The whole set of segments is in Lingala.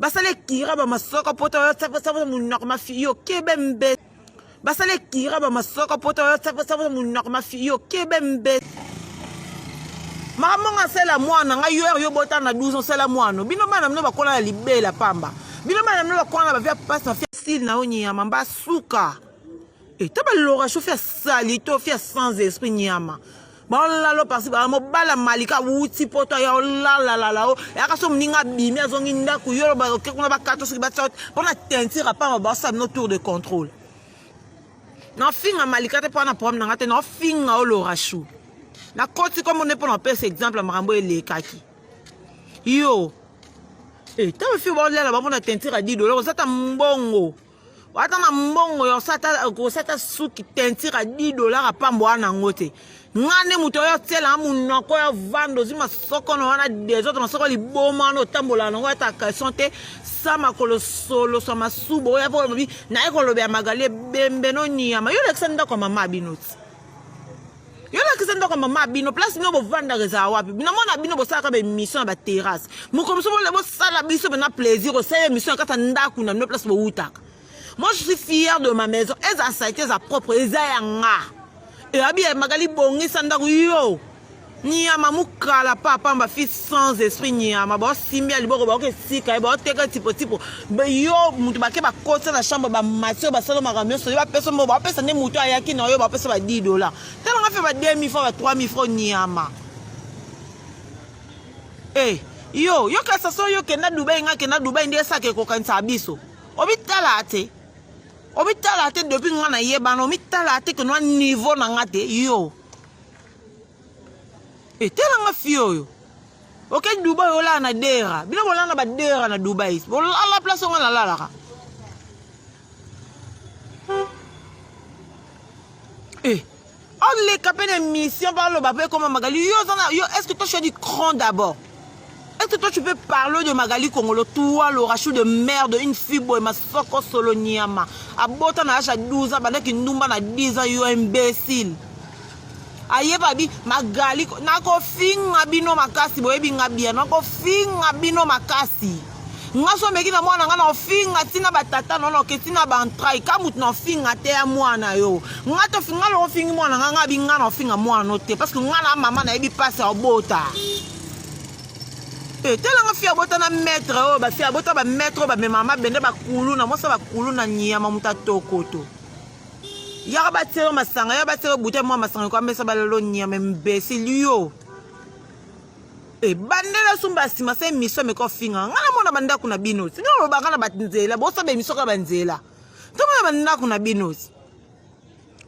Basala ekira ba masoko poto sapo munoko mafi yo kebe mbe. Basala ekira ba masoko poto sapo sapo munoko mafi yo kebe mbe. Makambo nga sela mwana nga yo yo bota na 12 ans sela mwana bino bana bino bakola na libela pamba bino bana bino bakola na bavia pasi na style na yo nyama mba suka eta balora shofi ya salite ofi ya sans esprit nyama Baolala parsi ba mobala malika awuti poto ya olalalala o yaka so moninga abimi azongi ndako yo oke kuna bakata soki batia mpo na teinture apamba baosala bino tour de contrôle nafinga malika te mpo na problème na nga te naofinga o lorachou nakoti kombo nde mpo na opesa exemple ya makambo elekaki yo ntango eh, fi baolela bango na teinture ya 10 dollar oza ta mbongo ata na mbongo ya kosata suki teinture ya 10 dollar apambo wana yango te nga nde moto oyo otiela monoko ya vanda ozwi masoko na wana desordre masoko liboma wana otambola nango ata caleçon te sa makolo solo sa masuba oyo apo olobi naye kolobela magali ebembe no nyama yo olakisa ndako ya mama bino ti yo olakisa ndako ya mama bino place bino bovandaka ezala wapi namona bino bosalaka baémission na baterrasse mokolo mosusu bosala biso mpena plaisir osala émission na kati ya ndako na bino place bowutaka. Moi, je suis fière de ma maison. Eza salite, eza propre, eza ya nga. Eyabi ya Magali bongisa ndako yo. Nyama mukala pa pamba fils sans esprit nyama ba simbi ya liboko ba ke sika ba teka tipo tipo yo mutu bake ba kotsa na chambre ba matio ba sala makambo nyonso yo ba pesa mo ba pesa nde mutu ayaki na yo ba pesa ba 10 dollars tala nga fe ba 2000 francs ba 3000 francs nyama. Eh yo yo kasa so yo kenda Dubai nga kenda Dubai nde esaka ekokanisa biso. Omitala te, omitala te depuis nga nayebana omitala te ke noa niveau na nga te yo etala nga fi oyo oke Dubai olala na dera bino bolala na badera na Dubai bolala place nga nalalaka eh oleka mpe na émission baloba mpe ekoma Magali yo oza na yo, est ce que toi tu as du cran d'abord? Est-ce que toi tu peux parler de Magali Kongolo, toi le rachou de merde, une fille boy masoko solo nyama abota na âge ya 12 ans bandaki ndumba na 10 ans yo imbécile ayeba bi Magali nakofinga bino makasi boyebi nga bien nakofinga bino makasi nga so omeki na mwana nga na ofinga ntina batata nono oke ntina baentrai ka motu na ofinga te ya mwana yo nga tofinga loko ofingi mwana nga nga bi nga na ofinga mwana no te parce que nga na mama nayebi mpasi ya obota. Eh, tala nga fi abota na maître oyo bafi abota ba maître oyo bamema mabende bakuluna mwasi bakuluna nyama moto atokoto yaka batielo masanga yaka batielo bute mwa masanga ekoamesa balelo nyama imbécile yo. Ebandela sumba nsima sa émission meko finga nga namona bandako na bino ti nga olobaka na banzela bosala émission kaka banzela tomona bandako na bino ti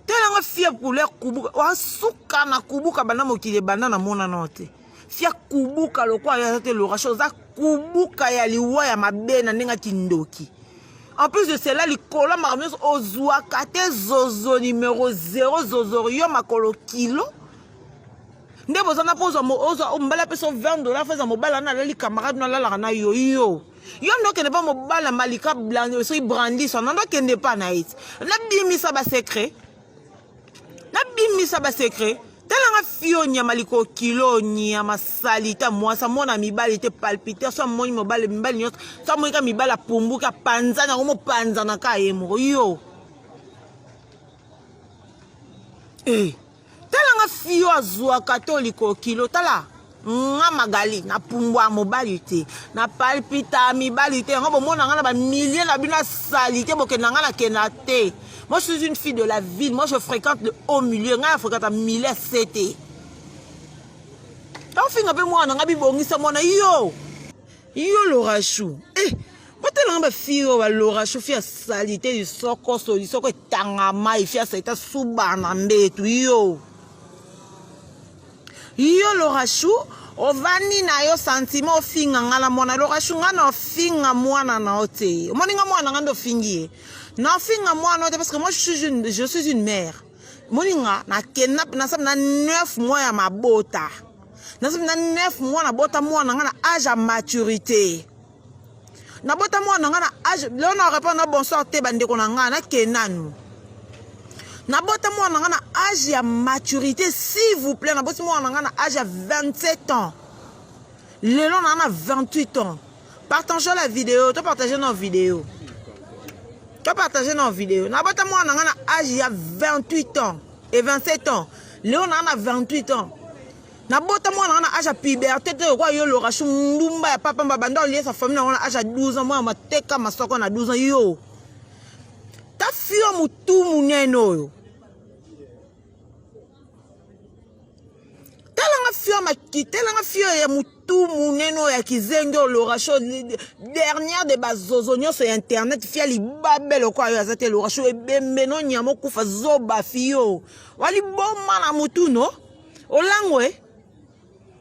tala nga fia couleur kubuka wasuka na kubuka banda mokili ebanda namonana te fia kubuka lokola yo aza te lorache oza kubuka ya liwa ya mabe na ndenge ya kindoki. En plus de cela likolo makambo nyonso ozwaka te zozo numero 0 zozo yo makolo kilo nde boza na mpo ozwa mobali apesa 20 dollar fo eza mobali wana alali camarade no alalaka na yo yo yo nde okende mpa mobali malika soki brandis wana nde okende mpa na ye ti nabimisa basecret nabimisa basecret talanga fio nyama liko kilo nyama salita mwasi amona mibali te palpiter so amoni mobali mibali nyonso so amoni ka mibali apumbuki apanzani yango mopanzana ka ye moko yo. Eh, talanga fio azwaka to liko kilo tala nga Magali napumbwa mobali te napalpita mibali te yango bomona nga na bamilie na bino asali te bokenda nga nakenda te. Moi, je suis une fille de la ville, moi je fréquente le haut milieu ngai na fréquente milieu se te ofinga mpe mwana nga bibongisa mwana yo yo lorachou eh botalanga bafille oyo balorachou fi asali te lisoko so lisoko etanga mai fi asali te asuba na mbetu yo yo lorachou ovandi na yo sentiment ofinga nga na mwana lorachou nga na ofinga mwana na yo te omoni nga mwana nga nde ofingi ye na ofinga mwana te parce que moi je suis une mère moni nga nakenda nasala na 9 mois ya mabota nasala na 9 mois nabota mwana nga na âge ya maturité nabota mwana nga na âge lelo na répondre na bonsoir te bandeko na nga nakende nanu nabota mwana nga na âge ya maturité s'il vous plaît naboti mwana nga na âge ya 27 ans lelo naa na 28 ans. Partageons la vidéo, to partager nos vidéos. To partager nos vidéos. Nabota mwana nga na âge ya 28 ans et 27 ans. Leo na na 28 ans. Nabota mwana nga na âge ya puberté te lokola yo Lorachou ndumba ya papa mba banda oliesa famille na ngo na âge ya 12 ans mwana mateka masoko na 12 ans yo. Ta fio mutu munene oyo. Tala nga fio maki, tala nga fio ya mutu munene oyo ya kizengi oyo Lorachou dernière de bazozo nyonso ya internet fia libabe lokola yo aza te Lorachou ebembe no nyama okufa zoba fio. Waliboma na mutu no? Olangwe?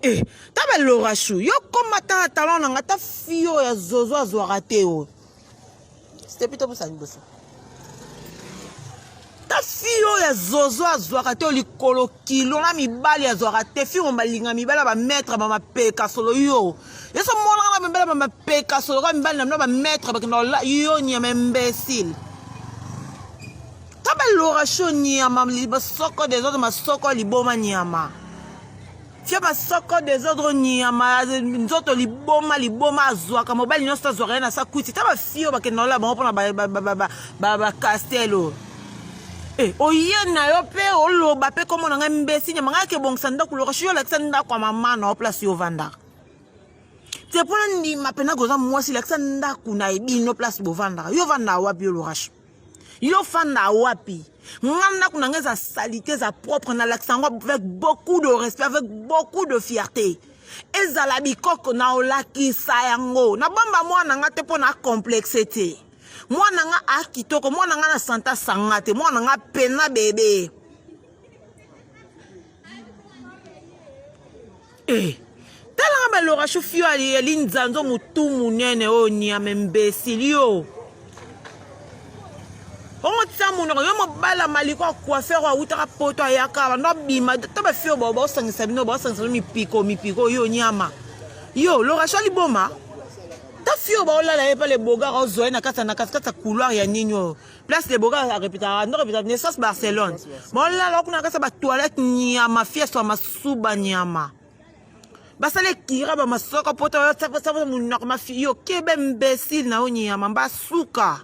Eh, ta ba Lorachou, yo koma ta na talon na nga ta fio ya zozo azwaka te oyo. C'était plutôt pour ça liboso. Ta fille oyo ya zozo azwaka te likolo kilo na mibali azwaka te fille balinga mibali ba maître ba mapeka solo yo. Yeso mona na mibali ba mapeka solo ka mibali na ba maître ba kenda yo nyama imbécile. Ta ba Lorachou nyama masoko des autres masoko liboma nyama. Fia masoko desordre nyama nzoto liboma liboma azwaka mobali nyonso azwaka ye na sa kwiti ta bafio bakenda ola bango mpona bacastel oyo Eh, oye na yo mpe oloba mpe kombo na ngai mbesi nyama ngai akebongisa ndako loka yo olakisa ndako ya mama na yo place yo ovandaka te mpo na ndima mpena koza mwasi lakisa ndako na ebino place bovandaka yo ovandaka wapi yo lorashe Yo fanda wapi? Nga ndako na nga eza salite eza propre na lakisa yango avec beaucoup de respect avec beaucoup de fierté. Ezala bikoko na olakisa yango. Na bamba mwana nga te mpo na complexe te. Mwana nga a kitoko, mwana nga na santa sanga te, mwana nga pena bebe. Eh, tala nga balora shu fio ya linzanzo motu monene oyo nyama imbécile yo ongo tia monoko yo mobala maliko ya coiffeur oyo awutaka poto ayaka bando abima to bafio bao baosangisa bino baosangisa bino mipiko mipiko yo nyama yo lorasho liboma ta fio baolala ye pa le bogar ozwa ye na kati na katikati ya couloir ya nini oyo place le bogar arepetaka ndo repetaka naissance barcelone baolala kuna na kati ya batoilette nyama fieswa masuba nyama basala ekira bamasoko poto saposapo monoko mafi yo kebe imbécile na yo nyama mbasuka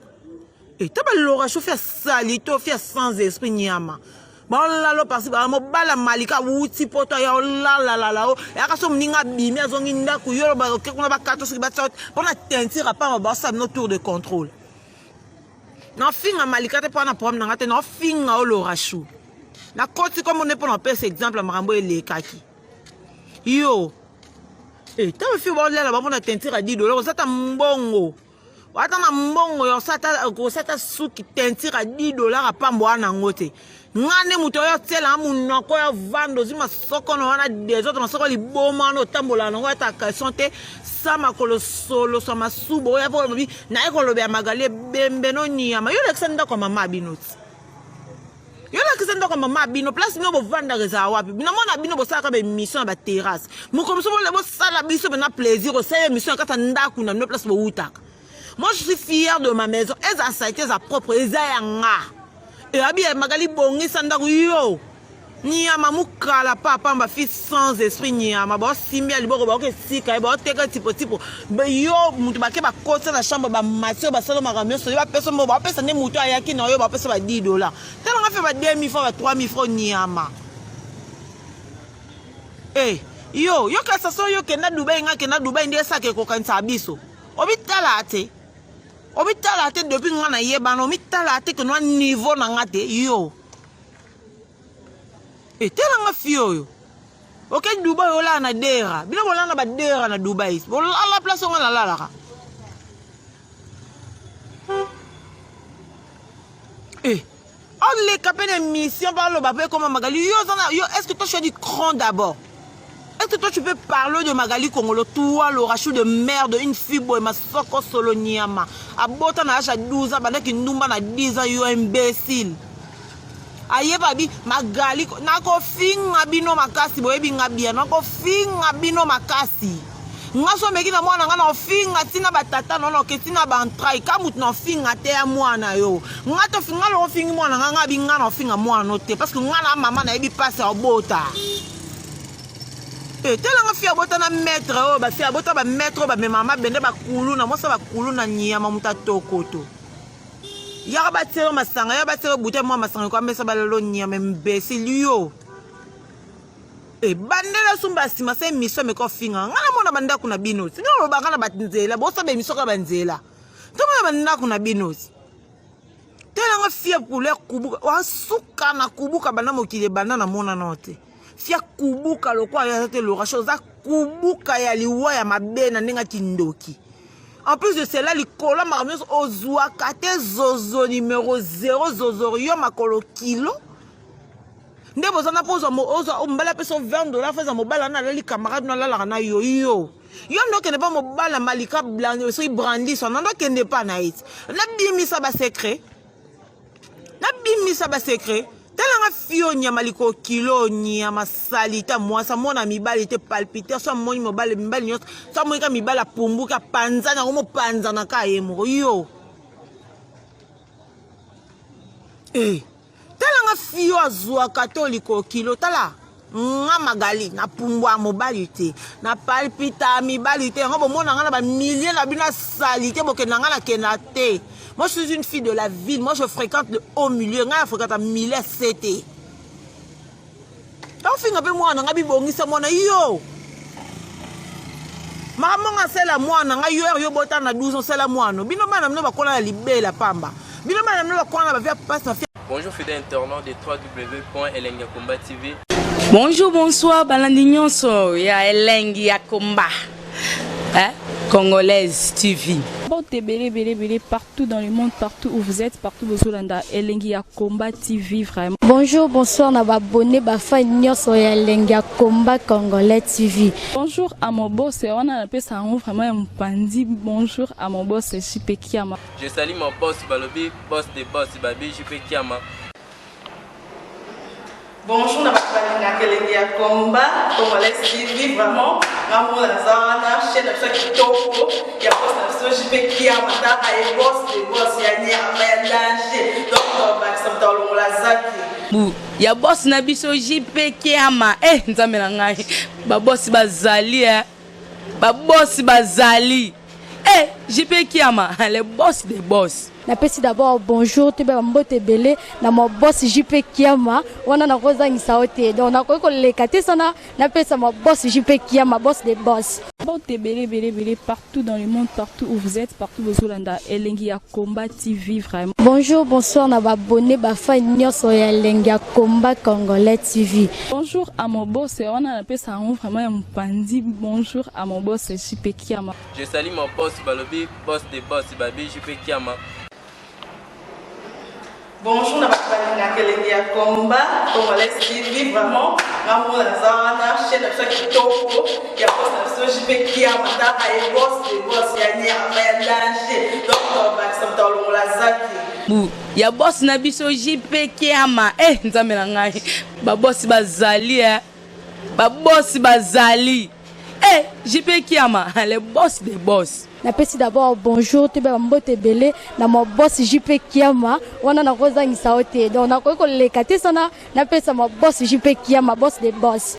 eta balora shofi ya salite ofi ya sans esprit nyama baolala parsi ba mobala malika awuti poto aya olalalala o eyaka so moninga abimi azongi ndako yo oke kuna bakata soki batia mpona teinture apamba baosala bino tour de contrôle nafinga malika te mpo na problème na nga te nafinga o lorachou nakoti kombo nde mpo na opesa exemple ya makambo elekaki yo e ntango fi baolela bango na teinture ya 10 dollar oza ta mbongo ata na mbongo ya osata suki teinture ya 10 dollar apambo wana yango te nga nde moto oyo otiela monoko ya vanda ozwi masoko na wana desordre masoko liboma wana otambola nango ata caleçon te sa makolo solo sa masuba oyo apo olobi naye kolobela magali ebembe no nyama yo olakisa ndako ya mama bino ti yo olakisa ndako ya mama bino place bino bovandaka ezala wapi namona bino bosalaka baémission na baterrasse mokolo mosusu bosala biso mpena plaisir osala émission na kati ya ndako na bino place bowutaka Moi, je suis fière de ma maison. Eza saleté, eza propre, eza ya nga. Eyabi ya magali bongisa ndako yo. Nyama mukala papa mba fils sans esprit nyama ba simbi ya liboko ba ke sika ba teka tipo tipo yo mutu bake ba kotsa na chambre ba matio ba sala makambo nyonso yo ba pesa mbo ba pesa nde mutu ayaki na yo ba pesa ba 10 dollars tala nga fe ba 2000 francs ba 3000 francs nyama eh yo yo kasa so yo kenda Dubai nga kenda Dubai nde esaka ekokanisa biso Omitala te. Omitala te depuis nga na yebana omitala te que noa niveau na nga te yo. Etala nga fille oyo. Oke Dubai olala na dera. Bino bolala na ba dera na Dubai. Bolala place nga nalalaka. Eh. Oleka pe na émission baloba pe ekoma Magali. Yo oza na yo est-ce que toi tu as du cran d'abord? Est-ce que toi tu peux parler de Magali Kongolo toi le rachou de merde une fille boy masoko solo nyama abota na âge ya 12 ans bandaki ndumba na 10 ans yo imbécile ayeba bi Magali nakofinga bino makasi boyebi nga bien nakofinga bino makasi nga so omeki na mwana nga na ofinga ntina batata na onoke ntina baentrai ka motu na ofinga te ya mwana yo nga tofinga loko ofingi mwana nga nga bi nga na ofinga mwana no te parce que nga na mama nayebi mpasi ya obota. Eh, talanga fi abota na maître oyo bafi abota bamaître oyo bamemaka mabende bakuluna mwasi ya bakuluna nyama moto atokoto yaka batielo masanga yaka batielo bute mwa masanga ekoa mesa balelo nyama imbécile yo ebandela eh, sumba nsima sa émission meka ofinga ngai namona bandako na bino ti ngai olobaka na banzela bosaba émission kaka banzela tomona bandako na bino ti telanga fia couleur kubuka wasuka na kubuka banda mokili ebanda na monana te fia kubuka lokola yo aza te lorache oza kubuka ya liwa ya mabe na ndenge ya kindoki en plus de cela likolo makambo nyonso ozwaka te zozo numero 0 zozo yo makolo kilo nde boza na mpo ozwa mobali apesa 20 dollar feza mobali wana alali camarade no alalaka na yo yo yo nde okende mpa mobali malika soki brandis wana nde okende mpa na ye ti nabimisa basecret nabimisa basecret talanga fio nyama likokilo nyama salite mwasi amona mibali te palpiter so amoni mobali mibali nyonso so amoni ka mibali apumbuki apanzani yango mopanzana ka ye moko yo e eh. Tala nga fille oyo azuaka to likokilo tala nga magali na pumbwa mobali te na palpita mibali te yango bomona nga na ba milliers na bino salite bokenda nga na kenda te moi je suis une fille de la ville moi je fréquente le haut milieu nga na fréquente milieu se te ofinga mpe mwana nga bibongisa mwana yo makambo nga asala mwana nga yo yo bota na 12 osala mwana bino bana bino bakola na libela pamba bino bana bino bakola na bavia pasi. Bonjour fidèles internautes de www.elengiyakomba TV. Bonjour, bonsoir, balandi nyonso ya Elengi ya Komba. Hein? Congolaise TV. Mbote ebele ebele ebele partout dans le monde, partout où vous êtes, partout bozolanda Elengi ya Combat TV vraiment. Bonjour, bonsoir na ba abonné ba fan nyonso ya Elengi ya Combat Congolais TV. Bonjour à mon boss, wana napesa yango vraiment ya mopanzi. Bonjour à mon boss JP Kiama. Je salue mon boss balobi boss de boss babi JP Kiama. Bonjour na bato balingaka elengi ya combat congolais TV vraiment nga moko naza wana chaîne na biso ya kitoko ya boss na biso JP Kiama tala ye boss de boss ya nyama ya danger donc tobakisa moto alongola zaki bu ya boss na biso JP Kiama eh nzambe na ngai ba boss bazali eh ba boss bazali eh JP Kiama le boss des boss. Napesi d'abord bonjour toyeba ba mbote ebele na ma boss JP Kiama wana nakozangisa yo te donc nakoki koleka te sana napesa ma boss JP Kiama boss de boss. Mbote ebele ebele ebele partout dans le monde, partout où vous êtes, partout bozolanda Elengi ya Combat TV vraiment. Bonjour bonsoir na ba abonnes ba fans nionso ya Elengi ya Combat Congolais TV. Bonjour à mon boss wana napesa yango vraiment ya mopanzi. Bonjour à mon boss JP Kiama. Je salue mon boss balobi boss de boss babi JP Kiama. Bonjour na bato balingaka elengi ya combat congolais TV vraiment nga moko naza wana chaîne na biso ya kitoko ya boss na biso JP Kiama tala ye boss de boss ya nyama ya danger donc tobakisa moto alongola zaki bu ya boss na biso JP Kiama eh nzambe na ngai ba boss bazali eh ba boss bazali eh JP Kiama le boss des boss. Napesi d'abord bonjour toyeba ba mbote ebele na ma boss JP Kiama wana nakozangisa yo te donc nakoki koleka te sana napesa ma boss JP Kiama boss de boss.